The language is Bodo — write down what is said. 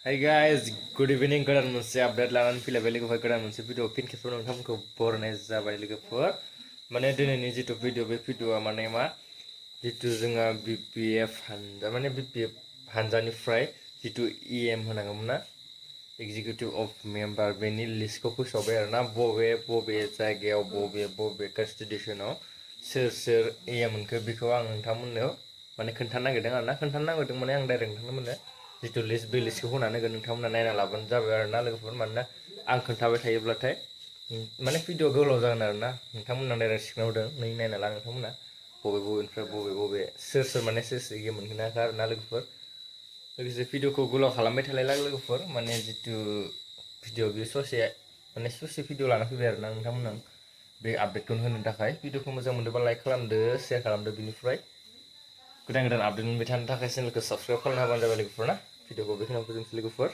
Hi guys, good evening. Goदान मोनसे आपडेट लानानै फैलायबाय लोगोफोर गोदान मोनसे भिडिअ फिन खेबसेबाव नोंथांमोनखौ बरायनाय जाबाय लोगोफोर माने दिनैनि जिथु भिडिअ बे भिडिअआ माने मा जिथु जोंहा BPF हानजा माने BPF हानजानिफ्राय जिथु EM होनांगौमोन ना एक्जिकिउटिभ अफ मेम्बार बेनि लिस्टखौ फोसावबाय आरोना बबे जायगायाव बबे कन्स्टिटिउसनाव सोर EM मोनखो बेखौ आं नोंथांमोननो माने खोन्थानो नागिरदों आरोना खोन्थानो नागिरदों माने आं डाइरेक्ट नोंथांमोननो जिथु लिस्ट बे लिस्टखौ होनानै होगोन नोंथांमोना नायना लाबानो जाबाय आरोना लोगोफोर मानोना आं खोन्थाबाय थायोब्लाथाय माने भिडिअ गोलाव जागोन आरोना नोंथांमोना डाइरेक्ट सिगनेल होदों नै नायना ला नोंथांमोना बबेनिफ्राय बबे सोर माने सोर EM मोनखो आरोना लोगोफोर लोगोसे भिडिअखौ गोलाव खालामबाय थालायला लोगोफोर माने जिथु भिडिअ बे ससे भिडिअ लाना फैबाय आरोना नोंथांमोना बे आपडेटखौनो होनो थाखाय भिडिअखौ मोजां मोनदोंबा लाइक खालामदो शेयार खालामदो बिनिफ्राय गोदान अपडेट मोनबाय थानो थाखाय चेनेलखौ साबस्क्राइब खालामना होबानो जाबाय लोगोफोर ना भिडिअखौ बेखिनियाव फोजोबनोसै लोगोफोर